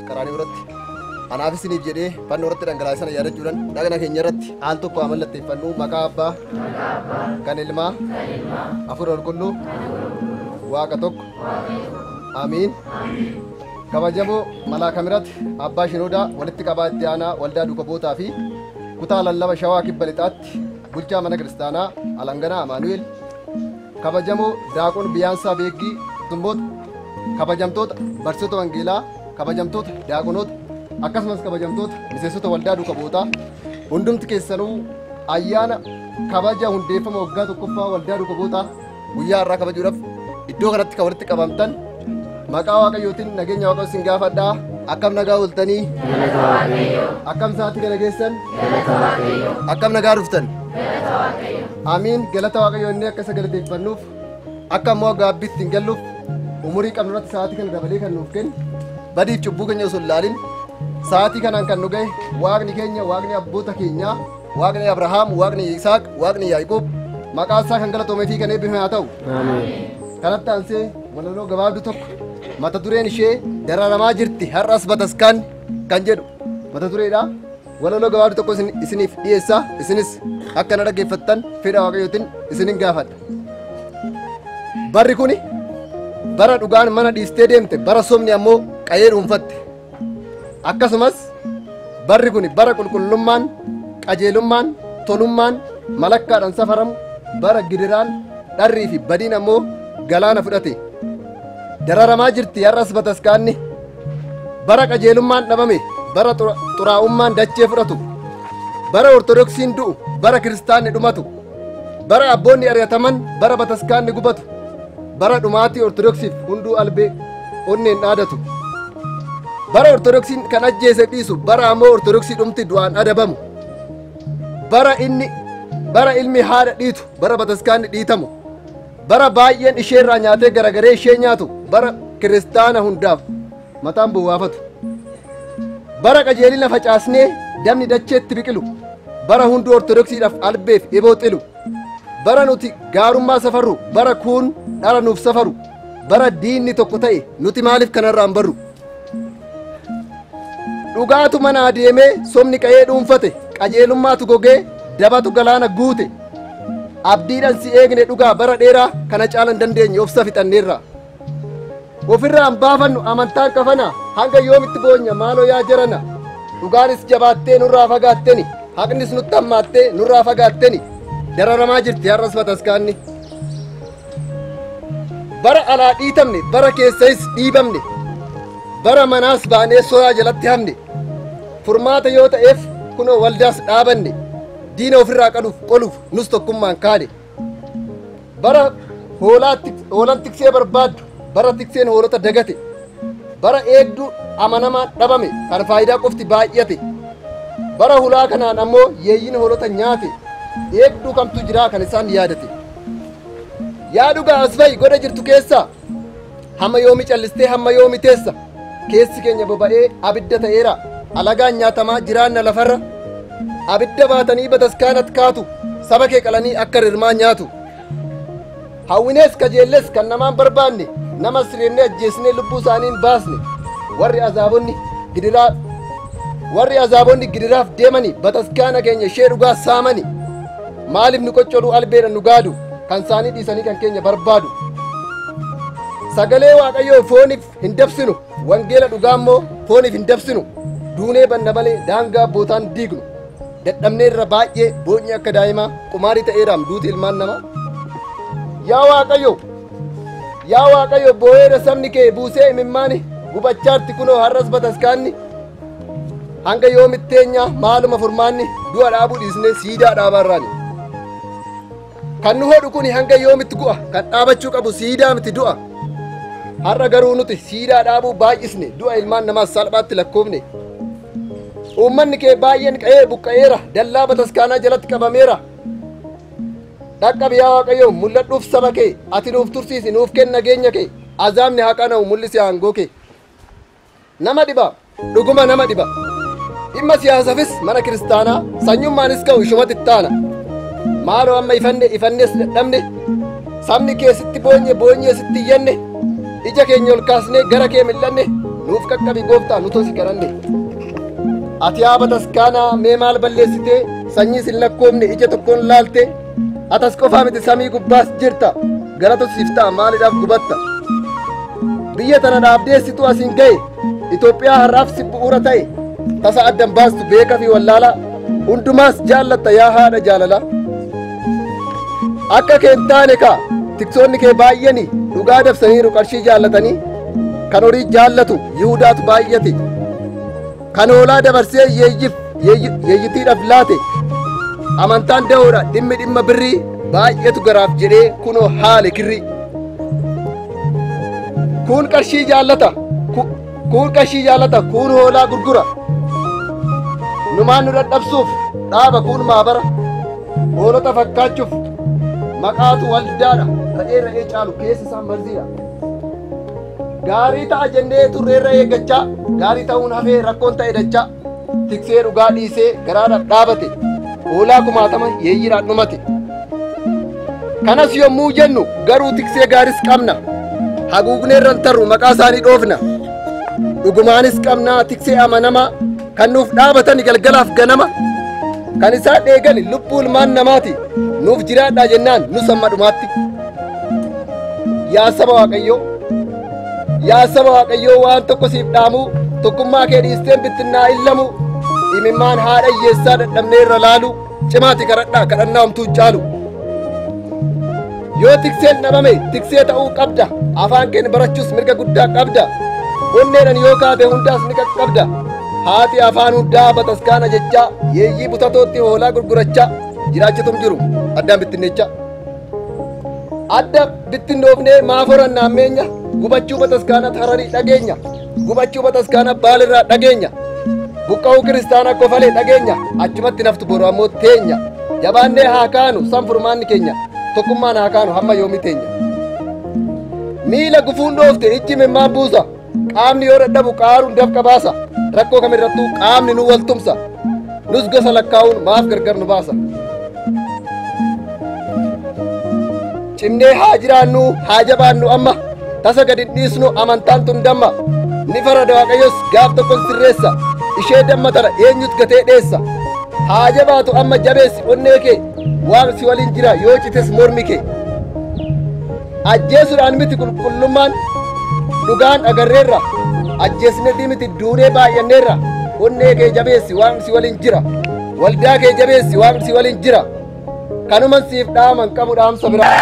Qaraanii irratti anaaf isiniif jedhee fannoo irratti dhangalaase sana yaadachuudhaan dhagna keenya irratti al tokko haa mallatteeffannu. Maqaa Abbaa, kan Ilmaa, Hafuura Qulqulluu, Waaqa tokko. Amiin. Kabajamoo Malaaka Mirat Abbaa Shinoodaa, walitti qabaa itti aanaa Waldaa Duuka Bu'ootaa fi kutaa lallaba Shawaa Kibba Lixaatti bulchaa mana kiristaanaa Alanganaa Amaanu'el, kabajamoo Daaqon Biyaansaa Beeggii Tumboota, kabajamtoota barsiisota wangeelaa, kabajamtoota daaqonoota, akkasumas kabajamtoota miseensota Waldaa Duuka Bu'ootaa, hundumti keessanuu ayyaana kabaja hundeeffama waggaa 1ffaa Waldaa Duuka Bu'ootaa guyyaa har'aa kabajuudhaaf iddoo kanatti kan walitti qabamtan, maqaa Waaqayyootiin nageenya Waaqayyoo isin gaafadhaa. Akkam nagaa ooltanii? Akkam sa'aatii kana geessan? Akkam nagaa dhuftan? Amiin. Galata Waaqayyoo inni akka isa galateeffannuuf, akka immoo gaabbiitti hin galluuf umurii qabnu irratti sa'aatii kana dabalee kan nuuf kennu, badiif cubbuu keenya osoo hin ilaalin sa'aatii kanaan kan nu ga'e Waaqni keenya, Waaqni abboota keenyaa, Waaqni Abrahaam, Waaqni Yisaaq, Waaqni Yaaqoob maqaan isaa kan galatoomee fi kan eebbifame haa ta'u. Kanatti aansee walaloo gabaabduu tokko, mata dureen ishee "Dararamaa jirti har'as bataskaan" kan jedhu mata dureedha. Walaloo gabaabduu tokko isiniif dhiyeessa, isinis akka na dhaggeeffattan fedha Waaqayyootiin isinin gaafadha. Barri kuni bara dhugaan mana dhiistee deemte, bara sobni ammoo qayee dhuunfatte. Akkasumas barri kuni bara qulqullummaan, qajeelummaan, tolummaan malakkaadhaan safaramu, bara gidiraan, dharrii fi badiin ammoo galaana fudhate. Dararamaa jirti har'as bataskaanni. Bara qajeelummaan dhabame, bara xuraa'ummaan dachee fudhatu, bara Ortodoksiin du'u, bara kiristaanni dhumatu, bara abboonni ari'ataman, bara bataskaanni gubatu, bara dhumaatii Ortodoksiif hunduu albee onneen dhaadatu, bara Ortodoksiin kan ajjeese dhiisu, bara ammoo Ortodoksii dhumti du'aan adabamu, bara inni bara ilmi haadha dhiitu, bara bataskaanni dhiitamu, bara baay'een isheerraa nyaatee garagaree ishee nyaatu, bara kiristaana hundaaf mataan bowwaafatu, bara qajeelina facaasnee damni dacheetti biqilu, bara hunduu Ortodoksiidhaaf albeef eboo xilu, bara nuti gaarummaa safarru, bara kuun dhara nuuf safaru, bara diinni tokko ta'e, nuti maaliif kanarraa hin barru? Dhugaatu manaa deemee sobni qa'ee dhuunfate, qajeelummaatu gogee dabatu galaana guute. Abdiidhaan si eegne dhugaa bara dheeraa, kana caalan dandeenye, obsa fixanneerra. Ofirraa hin baafannu amantaan kafana, hanga yoomitti boonya maaloo yaa jarana? Dhugaanis jabaattee nurraa fagaatteni, haqnis nutti hammaattee nurraa fagaatteni. Dararamaa jirti har'as bataskaanni. Bara alaa dhiitamne, bara keessayis dhiibamne, bara manaas baanee soraa jalatti hafne. Furmaata yoo ta'eef kunoo waldaas dhaabanne, diina ofirraa qaluuf qoluuf nus tokkummaan kaane. Bara hoolaan tiksee barbaaddu, bara tikseen hoolota dagate, bara eegduu amanamaan dhabame, kan faayidaa qofti baay'ate, bara hulaa kanaan ammoo yeeyyiin hoolota nyaate, eegduu kamtu jiraa kan isaan yaadate? Yaa dhugaa, as ba'i goda jirtu keessaa. Hamma yoomi callistee, hamma yoomi teessa? Keessi keenya boba'ee abidda ta'eera, alagaan nyaatamaa jiraanna lafarra. Abidda baatanii bataskaanatti kaatu, saba kee qalanii akka rirmaa nyaatu. Hawwinees kajeelles kan namaan barbaanne, nama sireennee ajjeesnee lubbuu isaanii hin baasne. Warri azaabonni gidiraaf deemani bataskaana keenya ishee dhugaa saamani. Maaliif nu qoccoluu, albeedha nu gaadu? Kan isaanii dhiisanii kan keenya barbaadu. Sagalee Waaqayyoo fooniif hin dabsinu, wangeela dhugaa immoo fooniif hin dabsinu. Duunee banna malee daangaa abbootaan diignu. Dadhabnee irra baay'ee, boonyi akka daa'imaa qumaarii ta'eeraam duuti ilmaan namaa. Yaa Waaqayyo, yaa Waaqayyo, boo'eera sabni kee buusee imimmaani, gubachaarti kunoo har'as bataskaanni. Hanga yoomitti teenya? Maaluma furmaanni? Du'a dhaabuu dhiisnee siidaa dhaabaarraani. Kan nu hodhu kuni hanga yoomitti gu'a? Kan dhaabachuu qabu siidaa miti, du'a. Har'a garuu nuti siidaa dhaabuu baay'isne, du'a ilmaan namaas salphaatti lakkoofne. Uummanni kee baay'een qa'ee buqqa'eera, dallaa bataskaanaa jalatti qabameera. Dhaqqabi yaa Waaqayyo, mul'adhuuf saba kee, ati nuuf tursiisi, nuuf kenna nageenya kee, azaabni haa qana'u, mul'isi aangoo kee. Nama dhiba, dhuguma nama dhiba. Dhimma siyaasafis mana kiristaanaa sanyummaanis ka'u ishumatti ittaana. Maaloo amma ifanne, ifannes dadhabne, sabni kee sitti boonye, boonyee sitti iyyanne, ija keenya ol kaasnee gara kee mil'anne, Nuuf qaqqabi gooftaa nu tosi kadhanne. Ati yaa bataskaanaa mee maal balleessite sanyii sin lakkoofne ija tokkoon laalte atas qofaa miti samii gubbaas jirta galata siif ta'a maaliidhaaf gubatta. Biyya tana dhaabdeessitu asiin ga'e Itoophiyaa har'aaf si bu'uura ta'e tasa addan baastu beeka fi wallaalaa hundumaas jaallatta yaa haadha jaalalaa. Akka kee hin taane kaa tiksoonni kee baay'een dhugaa dabsaniiru qarshii jaallatanii kan horii jaallatu Yihudaatu baay'ate kan hoolaa dabarsee yeeyyitiidhaaf laate amantaan da'oodha dhimmi dhimma birrii baay'eetu garaaf jedhee kunoo haale kirrii. Kun qarshii jaallata kun qarshii jaallata kun hoolaa gurgura numaan nu dadhabsuuf dhaaba kun maabara hoolota fakkaachuuf maqaatu waldaadha ra'ee ra'ee caalu keessa isaan marziidha. Gaarii ta'a jennee turreerra eeggachaa gaarii ta'uun hafee rakkoon ta'e dachaa tiksee dhugaa dhiisee garaadhaaf dhaabate hoolaa kumaatama yeeyyiidhaan dhumate. Kanas yommuu jennu garuu tiksee gaaris qabna haguugneerra hin tarru maqaa isaanii dhoofna dhugumaanis qabnaa tiksee amanamaa kan nuuf dhaabatan galgalaaf ganama kan isaan dheegan lubbuu ilmaan namaati nuuf jiraadhaa jennaan nus amma dhumaatti. Yaa saba Waaqayyoo yaa saba Waaqayyoo waan tokko siif dhaamuu tokkummaa kee dhiisteen bittinnaa illamu imimmaan haadha hiyyeessaa dadhabnee irra laalu cimaati kadhadhaa kadhannaa homtuu hin caalu. Yoo tikseen dhabame tiksee ta'uu qabda afaan keen barachuus mirga guddaa qabda onneedhaan yoo kaate hundaas ni qaqqabda. Haati afaan hundaa bataskaana jechaa yeeyyii butatootti hoolaa gurgurachaa jiraachitum jiru addaan bittinneechaa. Adda bittinnoofnee maaf horannaa ammeenya gubachuu bataskaana Hararii dhageenya gubachuu bataskaana Baalirraa dhageenya buqqa'uu kiristaanaa Kofalee dhageenya achumatti naftu boru ammoo teenya jabaannee haa kaanu san furmaanni keenya tokkummaan haa kaanu hamma yoomii teenya. Miila gufuun dhoofte ijji mimmaan buusa qaamni yoo dadhabu qaaruun dafqa baasa rakkoo kamirrattuu qaamni nu waltumsa nus gosa lakkaa'uun maaf gargar nu baasa. Cimnee haa jiraannu haa jabaannu amma tasa gadi dhiisnu amantaan tun damma ni farada Waaqayyos gaaf tokkon sirreessa ishee damma tana eenyutu gatee dheessa haa jabaatu amma jabeessi onnee kee waan si waliin jira yoo cites mormi kee. Ajjeesuudhaan miti qulqullummaan dhugaan agarreerra ajjeesnetii miti duunee baay'anneerra onnee kee jabeessi waan si waliin jira waldaa kee jabeessi waan si waliin jira kanuman siif dhaaman qabu dhaamsa biraa.